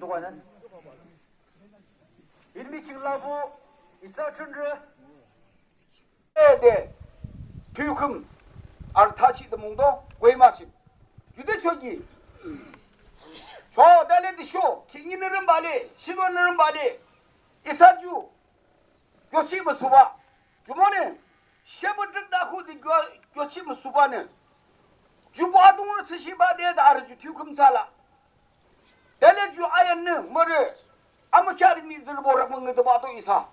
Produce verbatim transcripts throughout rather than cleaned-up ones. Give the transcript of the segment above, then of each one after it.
Tukwane. Yinmi ching labuh, isa chunrü. Ede, tüyüküm, arü thachih de mungdo, Kohima ching. Jude choki. Cho, dale de sho, kingi nü rümbale, shibo nü rümbale. Isa ju, kyochih müsuba. Jumonü, shebo drik dahu de kyo, kyochih müsubanü. Jubo adungrü sishiba de da arü ju tüyüküm thala. Dale ju ayanü mürü, amükhürü mihtsürübo rak müngüde bahdo isa.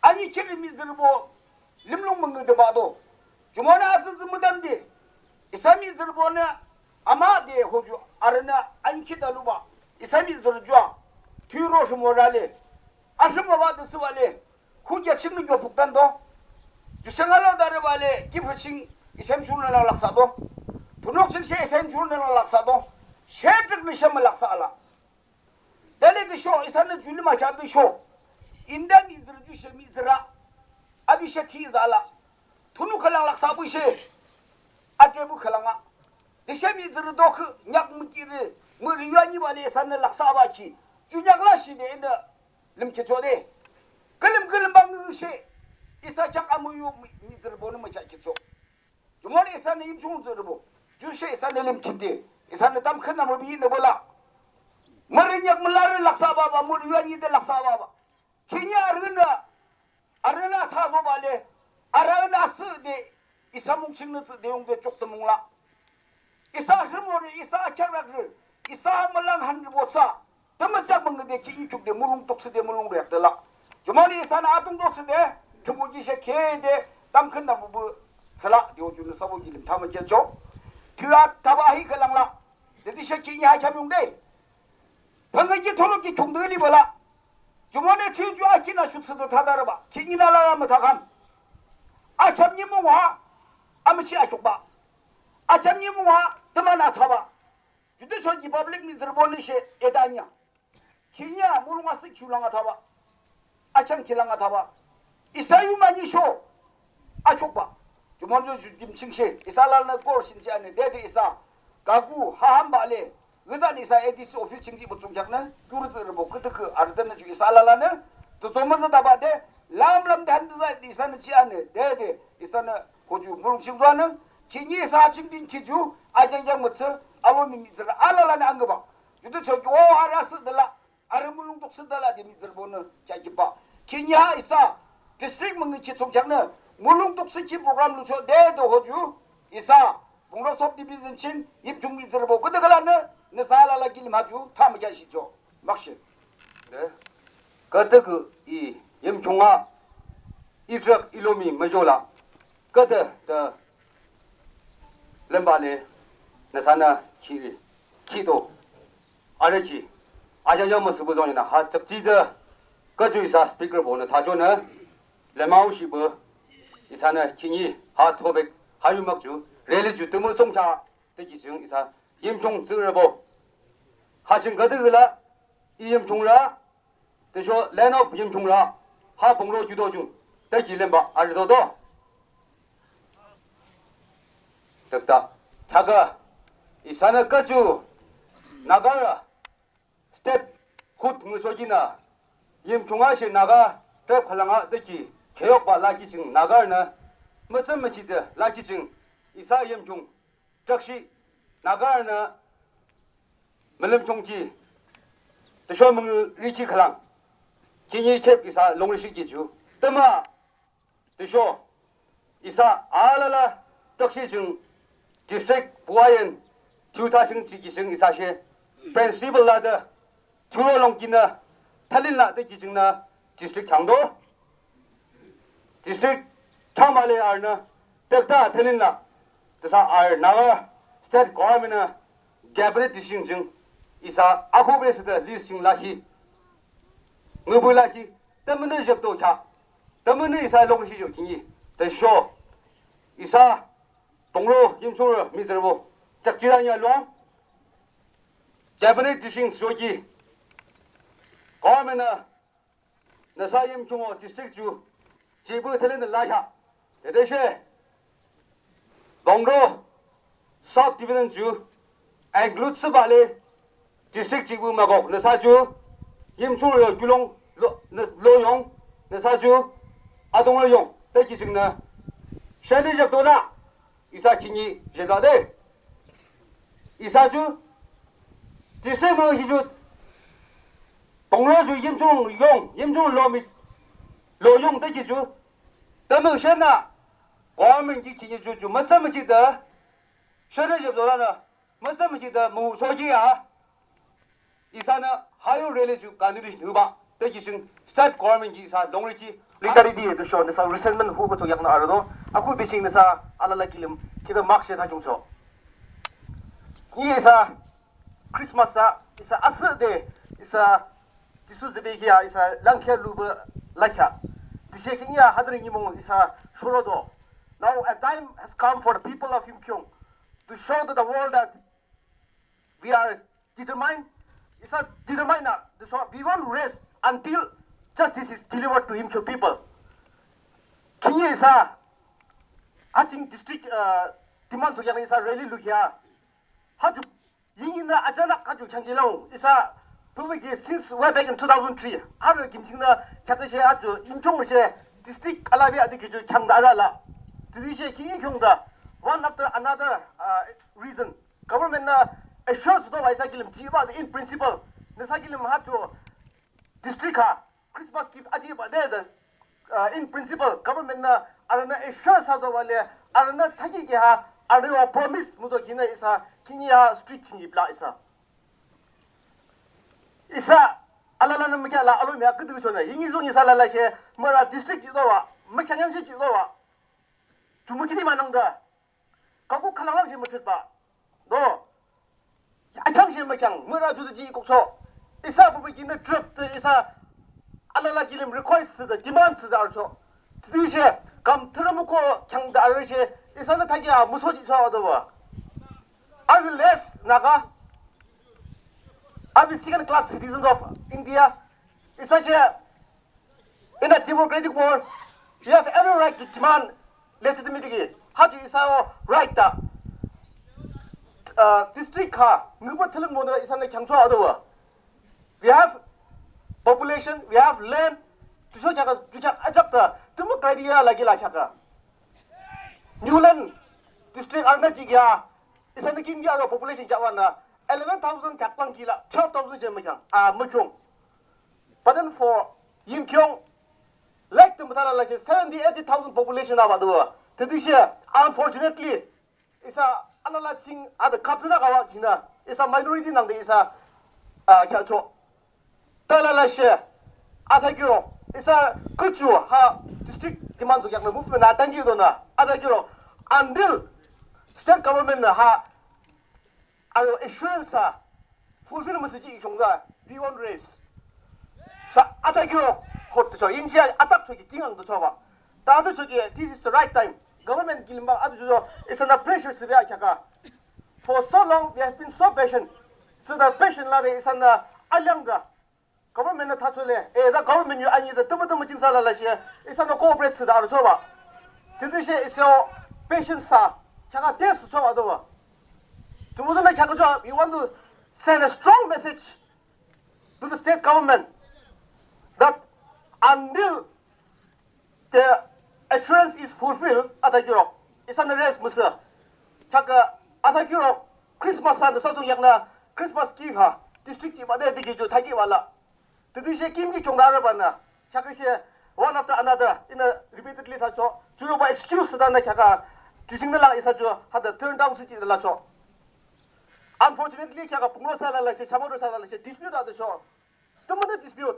Anikhürü mihtsürübo limlung müngüde bahdo. Jumonü atsütsü müdande. Isa mihtsürübonü ama de hoju arünü anikhüda luba. Isa mihtsürü jua. Türo shimo rale. Ashimo ba de sübale. Hu ya ching nü yopuk dando. Ju sengalo darübale, kipü ching isem chunü lang laksa do. Tunok ching she isem chunü lang laksa do. She trik nü shem laksa ala. Dale de sho, isanü ju lima cha de sho. India mihtsürü ju she mihtsürü. Abi she thi zala. Tunok khülang laksa bu she. Ate bu khülang a. De she mihtsürü do khü nyak mükiri. Mürü yua ni bale isanü laksa ba ki. Ju nyak la shi de inü. Lümkhicho de. Külüm külüm bang she. Isa chak amüyu mi, mihtsürübonü müchakhicho. Jumonü isanü Yimkhiung tsürübo. Ju she isanü lümkhide. Isanü tamkhüntamnü bibinü bola. Mürü nyak mülarü laksa baba, mürü yua ni de laksa baba. Kini arünü, arünü thazo bale. Arünü asüde. Isa mung chingnü tsü de yungde chokte mungla. Isa rhimorü, isa akhakrakri, isa mülang hanrü botsa. Tümü chak müngüde ki ichukde mulung toksüde mulung reak de la. Jumonü isanü atung toksüde, chungbo ki she kede, tamkhüntamnü bu, bu, sala, de o junü sabo ki lim tamü kecho. Tüa taba ahi khülang la. Dedi she ki nya khamyung de. Pangı ki tholo ki chungde li bala. Jumonü tüju akinü shutsüde thadarü ba. Ki nina la müthakan. Acham ni mungwa. Amüshi achuk ba. Acham ni mungwa, tümünü thaba. Jude choki public mihtsürübonü she edanya. Kinya mulung asü kiulanga thaba. Acham kilanga thaba. Isa yu mani sho. Achok ba. Jumonü ju jim ching she. Isa lanü kor shin chi anü dede isa. Kaku haham bale. Ngidan isa A D C office ching ji butsung kyak nü. Yur tsürübo kütükü arüdem nü ju isa lalanü. Tutomazü taba de. Lam lam de handiza isanü chi anü dede. Isanü koju mulung ching zuanü. Kini isa ching bin kiju. Ajang jang mütsü. Alo mi mihtsürü alalanü angıba. Jude choki o arası de la. Arü mulung toksü de la de mihtsürübonü kya kiba. Kini ha isa district müngi ki tsungchaknü mulung toksü ki program lucho de do hoju isa Pungro subdivision ching Yimkhiung mihtsürübo küde khülanü nüsa alala kilim haju thamü kya shicho. Makshe. De. Küde kü i Yimkhiung a i trak i lomi müjola. Küde de lembale nüsanü kiri kido. Arüchi, aja yamü sübü zonü ha tsükti de, küju isa speaker bonü thachonü, lemau shibü, isanü kini ha topic, ha yumak ju, rally ju tümü songcha, teki jing isa, Yimkhiung tsürübo. Ha jing küde la, i Yimkhiung ra, tüsho land of Yimkhiung ra, ha Pungro judo jung, teki lemba, arüdo do. Tüta, thaka, isanü küju, Naga ra, statehood ngüsojinü, Yimkhiung a she Naga, tep khalanga teki, kheyokba laki jing Naga nü, mütsü müchide laki jing, isa Yimkhiung, jakshi, Naga nü, mülim chungki, tüsho müngu riki khalang, kini kep isa longrishi kiju, tüma, tüsho, isa alala, tokshi jing, district, buayen, tuta jing, jiki jing, isa she, principal la de, turo longkinü, thalin la de kijingnü, district changdo, district, chamale arnü, tekta thalin la, tesa ar Naga, state government nü, cabinet decision jing, isa, akhu besi de list jing lashi, ngubu lashi, tümünü jepto cha, tümünü isa longshi jo kini, tüsho, isa, Pungro, Yimkhiung mihtsürübo, chakchira nya luang. Cabinet decision shoki. Government nü, nüsa Yimkhiung district ju, jibu thelen la ya. Tede she, Pungro, subdivision ju, include sibale, District chibu makok nüsa ju Yimchung yo kiulong lo, nü, lo yung nüsa ju Adong lo yung tüki jingnü shani jabdo la isa kini jela de. Isa ju district mo hi ju Pungro ju Yimchung yung, Yimchung lo mi, lo yung tüki ju. Tümü shana government ki kini ju ju mütsa müchi de. Shani jabdo la na mütsa müchi de mu shoji ya. Isanü hayo rally ju continuation hüba tüki jing state government ki isa longriki. Leader di to show nüsa resentment hu ba to yakna arado. Aku bising nüsa alala kilim kita mark she ta jung cho. Ni isa Christmas sa isa asü de isa Jisu zebe kia isa langkia luba lakya. Dishe kinya hadri nimong isa shorodo. Now a time has come for the people of Yimkhiung to show to the world that we are determined. Isa determined na, so we won't rest until justice is delivered to Yimkhiung people. Kini isa, Haching district, uh, demand so yang isa rally lu kia. Haju, ying na achanak haju changi long. Isa, public since way back in two thousand three. Har kimching na, chakashe haju, Yimkhiung she, district alabi adi kiju chang da ala. Tüdi she kini kyung da. One after another, uh, reason. Government na assure sudo wa isa kilim jiba in principle. Nüsa kilim ha to district ha Christmas gift ajiba de de. Uh, in principle government na arana assure sa do wa le arana thagi ke ha arana promise mudo kina isa kini ha street chingi bla isa. Isa alala na mekya la alo mekya kudu so na yingi zong isa lala she mara district jido wa mekya yang she jido wa. Jumu kini manang da. Kaku khalang lang shi müthitba. Do. Achang shi mükyang, mura ju ji kukso. Isa bubu kine trip te isa alala kilim request sida, demand sida archo. Tidi she, kam thiramuko kyang da arwe she, isa na thagi a muso ji so do ba. Are we less Naga? Are we second class citizens of India? Isa she, in a democratic world, you have every right to demand legitimately. How do you say right that, uh, district ha, ngubo thilin mo na isa na kyang chwa adawa. We have population, we have land, tusho chaka, tusho ajak ta, tumu criteria lagi la chaka. Niuland district arna jigya, isa na kim ya ro population chakwa na, eleven thousand chaklang kila, twelve thousand je makyang, ah, makyong. But then for Yimkhiung, like the mutala like seventy, eighty thousand population aba do. Tadi she, unfortunately, isa alala sing ada kapina kawa kina, isa minority nang de isa, ah, kya cho. Talala she, ata kiro, isa kuchu ha district demand so yakna movement na tangi do na, ata kiro, until state government na ha, aro assurance ha, fulfill message ichong da, we won't rest. Sa ata kiro, hot cho, insia atak cho ki tingang do cho ba. Ta do cho ki, this is the right time. Government kilimba atu cho, isa na pressure sibe akyaka. For so long, we have been so patient. So the patient la de isa na alyang da. Government na thacho le, eh, the government yu ani da tumu tumu ching sa lala she, isa na cooperate sida aro cho ba. Tindi she isa patience sa, kyaka test cho ba do ba. Tumu na kyaka cho, we want to send a strong message to the state government that until the assurance is fulfilled, ata kiro, isa na rest musa. Chaka, ata kiro, Christmas ha, na sa tung yakna, Christmas gift ha, district chief ade digi jo thagi wala. Tadi she kim ki chong dara ba na, chaka she, one after another, ina repeatedly thacho, churo ba excuse da na chaka, chusing na la isa jo, hada turn down si chi la cho. Unfortunately, chaka pungro sa la la she, chamoro sa la la she, dispute ada cho. Tumu na dispute.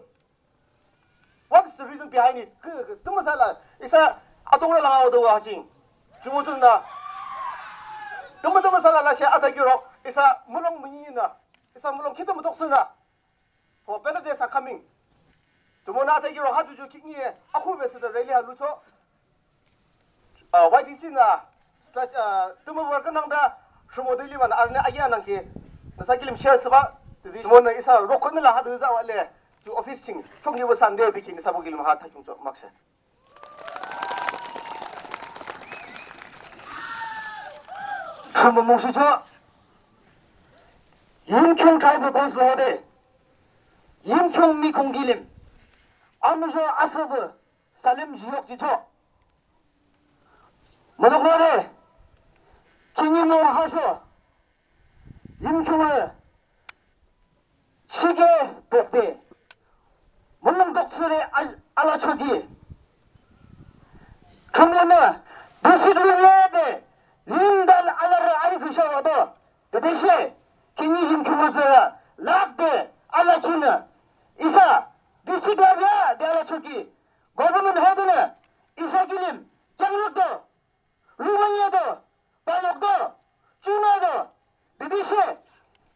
What is the reason behind it? Ke, ke, tumu sala, isa atong la la do wa ching. Jumo chun na. Tumu tumu sala la she ata kiro, isa mulong mini na. Isa mulong kita mutok sena. For better days are coming. Tumo na ata kiro ha ju ju ki ni, aku be se da rally ha lucho. Ah, Y D C na, stra-, ah, tumu work nang da, shumo de liba na, arne agi anang ki, na sa kilim share seba, tumo na isa rokon la ha du za wa le, to office ching, chong ni wa Sunday biki ni sa bo kilim ha ta chong cho, mak she. Shumo mung shi cho. Yimkhiung Tribal Council hode Yimkhiung mikhung kilim amuzho asübe salim jiyok jicho. Muluk lode khihni mo hasho Yimkhiung le shike pokde mulung toksüre al-, alachoki Thrünpuhnü district limyade limdal alare ai khüsha wado. Tütüshe khihni Yimkhiung tsührü lakde alakhinü isa district limyade alachoki government hodenü isa kilim kyangrükdo, rümanyedo, payokdo, chunado. Tütüshe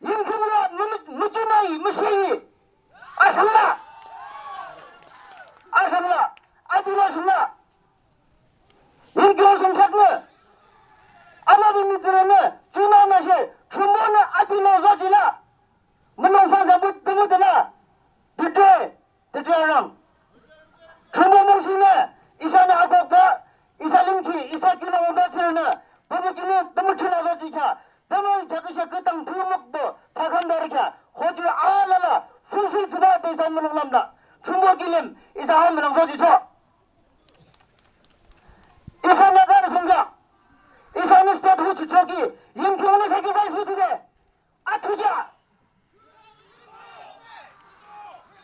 Yimkhiung la mü-, müchunai, müsheyi. Ashangla. Ashangla. Adila shangla. Yimkhiung sungkhaknü, anabi mitrünü chunanashe Thrünpuhnü apinü zojila. Münung sansa but tümütüla. Tütü Tütüarang Thrünpuh mungshinü isanü akokba, isa limkhi, isa kiulong ungda tsührünü, püpü kilim tümü china zojikha, tümü kheaküshe kütang thümükbo thakhamdarikha, hoju alala fulfill thsübah de isa mulonglamla Thrünpuh kilim isa ha mulong zojicho. Isa Nagarü thsungkheak, isanü statehood thsüchoki Yimkhiungnü sacrifice müthsüde athsükheah.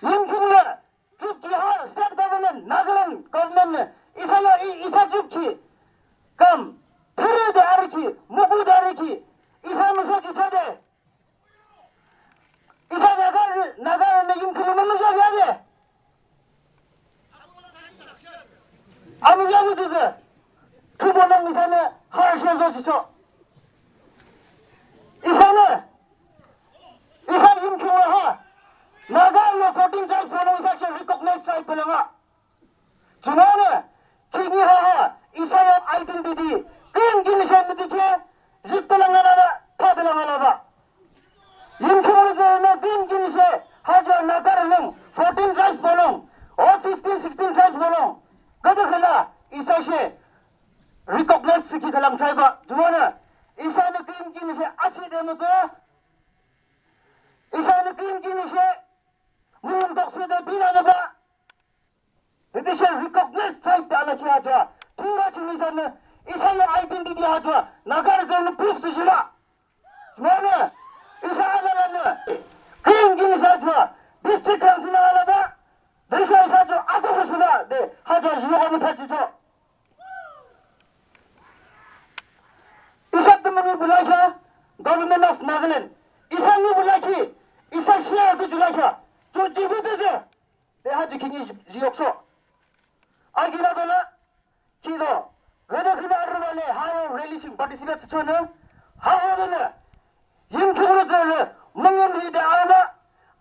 Yimkhiungnü trip ki ha state government, Nagaland governmentnü isa yo i-, isa trip ki kam thürüde arükhi, mukude arükhi, isa müsa juthade, isa Nagarü, Nagarünü Yimkhiungnü müjah yade. Amüya müdüdü. Thrünpuhnü isanü ha she zojihchoh. Isanü, isa Yimkhiung ha Naga yo fourteen tribes bonung isa she recognized tribe bolunga. Jumonü khihni ha ha isa yo identity küyimki she müdükhi, jipdülang alabah, thadülang alabah. Yimkhiung tsührünü küyimki she ha ju Nagarü lung fourteen tribes bolung, o fifteen, sixteen tribes bolung, küdükhüh la isa she recognize thsükhi khülang tribe ah. Jumonü isanü küyimki she asühde mütü, isanü küyimki she mülung toksüde binanübah. Tütüshe recognize tribe de alakhi ha ju a. Thürü ching isanü isa yo identity ha ju a Nagarü tsührünü prove thsüshihbah. Jumonü isa alalanü küyimki she ha ju a district council alabah, tüshe isa ju akuk thsübah de ha ju a jihang müthashihchoh. Isa tümü ngübah lakheah, Government of Nagaland. Isa ngübah lakhi, isa share de ju lakheah. Ju jibude je de ha ju khihni ji-, jiyokchoh. Akila dola, kido. Küdükhüh arübah le ha yo rally ching participate thsüchonü, ha ho donü Yimkhiung tsührü müngühmühi de arübah,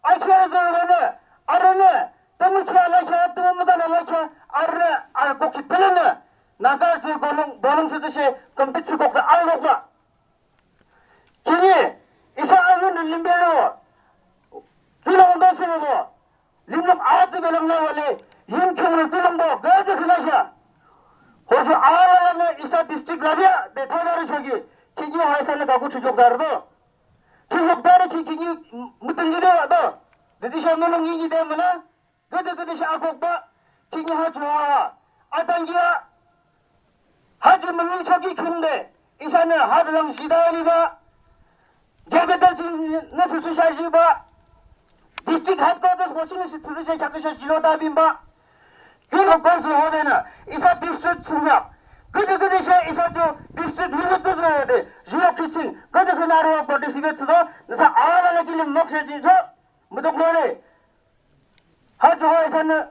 akhiarü tsührünü, arünü, tümü khea lakheah, tümü mütana lakheah, arü, arü kukhi tülenü Nagarü tsührü bolung, bolung thsüthsüshe compete thsükokde arü lokbah. Khihni isa arünü limberü, kiulong ungda tsührübo, limlung atsü belang labah le, Yimkhiungrü kiulongbo küdükhüh lasha. Hoju alalanü isa district labah de thadarü choki, khihni ha isanü kaku thiyokdarü do. Thiyokdarü ki khihni mütünjide wado. Tütüshe mülung yinide müla, küdükhüh she akokbah, khihni ha ju a, atangi a, ha ju mülung choki khimde, isanü ha de lang jida libah, capital chingnü thsüthsüshe jihbah, district headquarters mo chingnü thsüthsüshe kheaküshe jihloda binbah. King of Council hodenü isa district thsungkheak, küdükhüh she isa ju district level thsüthsüde jihkhi ching küdükhüh arü participate thsüdo, nüsa alala kilim mokshe jihchoh. Mutuklode ha ju a isanü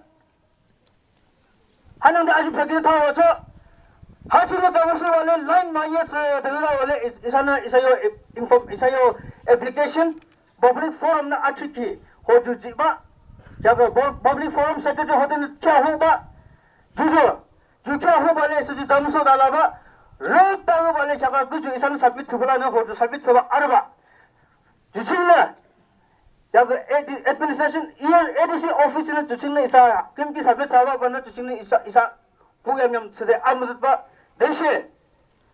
hanangde ajipsa ki thachoh. Ha ching mütamüsübah le line maye thsüde labah le i-, isanü isa yo i-, inform, isa yo application public forum nü athikhi hoju jihbah. Kheakü pub-, public forum secretary hodenü kheahubah. Ju ju, ju kheahubah le isa ju tamüsüde labah. Rep thabah le kheakü küju isanü submit thsübah lanü hoju submit thsübah arübah. Ju chingnü, ya kü A D, administration, A D C office nü ju chingnü isa, küyimki submit thsübah banü ju chingnü isa, isa, pu yam yam thsüde amüzütbah, tüshe,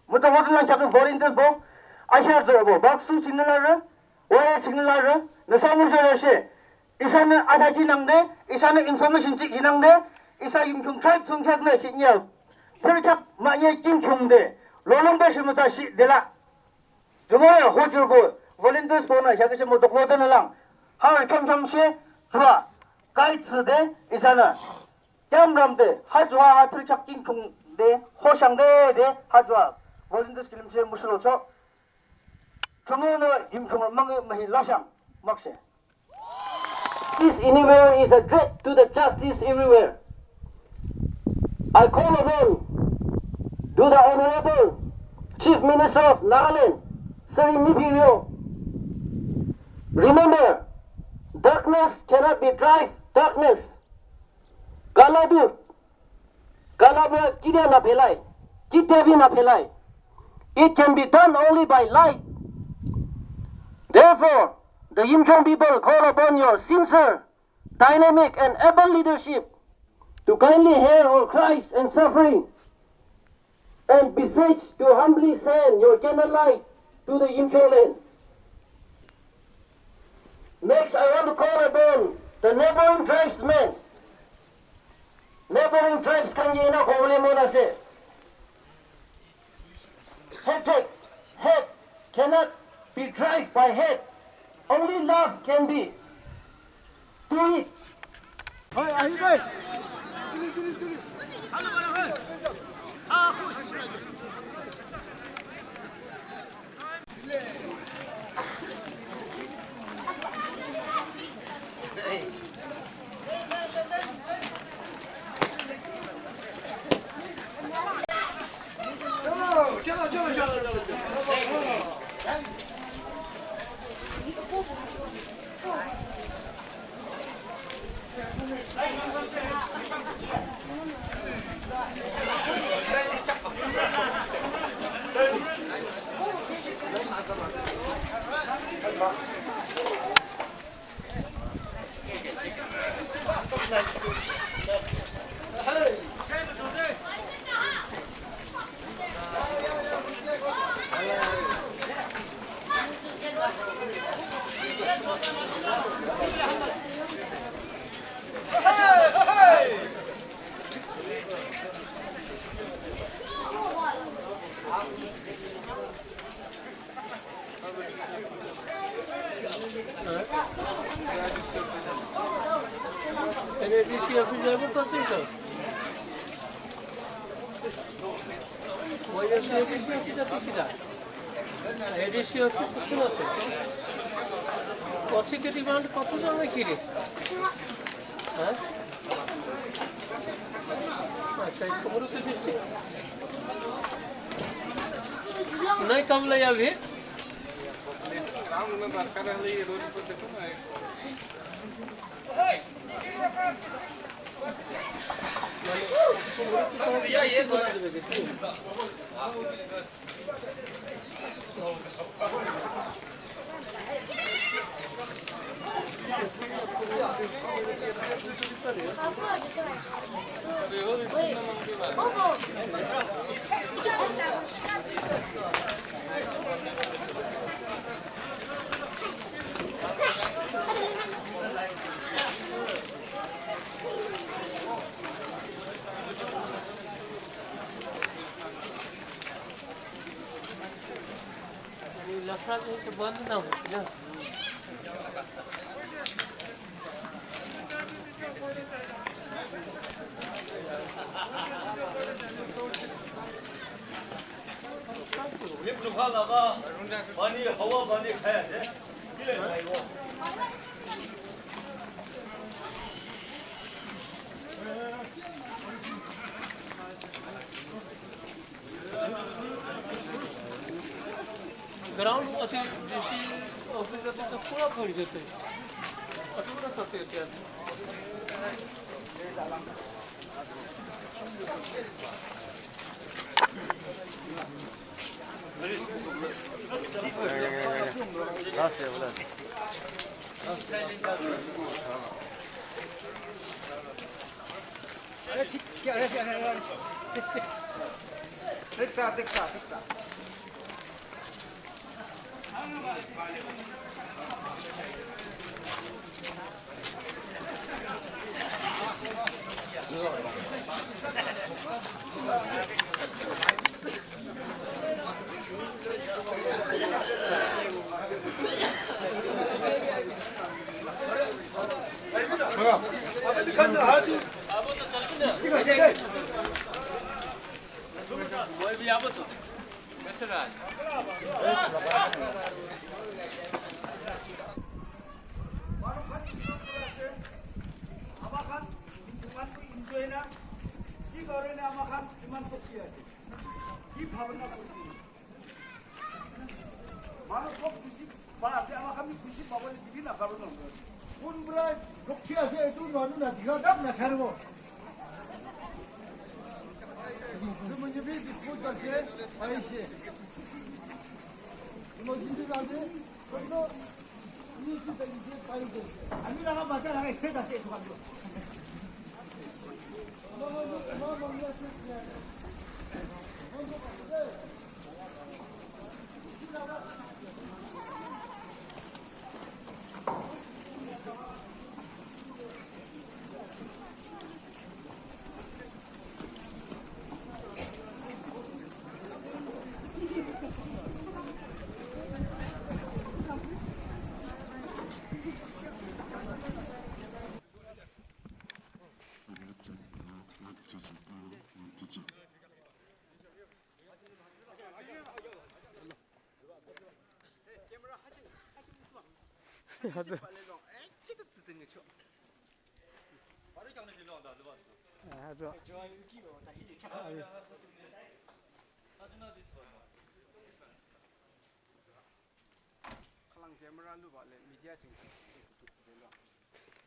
mutuklode lang kheakü volunteer bo, ahirü bo, baksu chingnü larü, Oya ching larü, nüsa muzho lashe, isanü athakhi nangde, isanü information chihkhi nangde, isa Yimkhiung tribe thsungkheaknü khihni a thürükheak mahne Yimkhiung de lolungbe shemütsa shide la. Jumonü hojurbo volunteersbonü kheaküshe mutuklode nü lang, ha kheamkheamshe thua guide thsüde isanü kheamramde ha ju a ha thürükheak Yimkhiung de hoshangde de ha ju a volunteers kilimshe mushulocho. Jumonü Yimkhiung mangü mahi lashang makshe. Justice anywhere is a threat to the justice everywhere. I call upon to the Honorable Chief Minister of Nagaland, Sir Neiphiu Rio. Remember, darkness cannot be drive darkness. Kala tu, kala pü kide na phelai, kide bi na phelai. It can be done only by light. Therefore, the Yimkhiung people call upon your sincere, dynamic, and able leadership to kindly hear our cries and suffering and beseech to humbly send your candlelight to the Yimkhiung land. Next, I want to call upon the neighboring tribesmen. Neighboring tribes khan ye na khobole mon ase. Hatred, hate cannot be drive by hate. Only love can be do it. ADC office যাইব তো, তুই তো। ওই যে তুই অফিস না, কিটা তুই কিটা? ADC office তো শুনো তো। কত কি demand, কত জন নাকি রে? হ্যাঁ? আচ্ছা, এই খবর তো দিচ্ছি। नहीं, कब ले अभी? लफड़ा कहीं तो बंद ना हो ना। ग्राउंड अथी डीसी ऑफिस रहते तो पूरा भर जाते। पूरा करते थे। Amakhan, imanbo enjoy na, ki karone amakhan iman sokti ase, ki bhabona kuri. Manu sob khushi pa ase, amakhan bi khushi pabole dibi na karone. Kunba sokti ase, etu manu na dikha tak na charibo. Etu manu bi dispute ase, paise. Etu manu bi ase.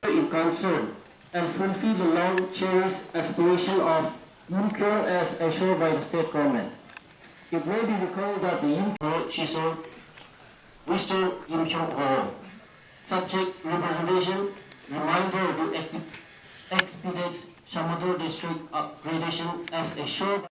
In concern and fulfill the long cherished aspiration of Yimkhiung as assured by the state government. It may be recalled that the Yimkhiung Chiso, Mister Yimkhiung Ho, subject representation, reminder to ex-, expedite Shamator district upgradation as assured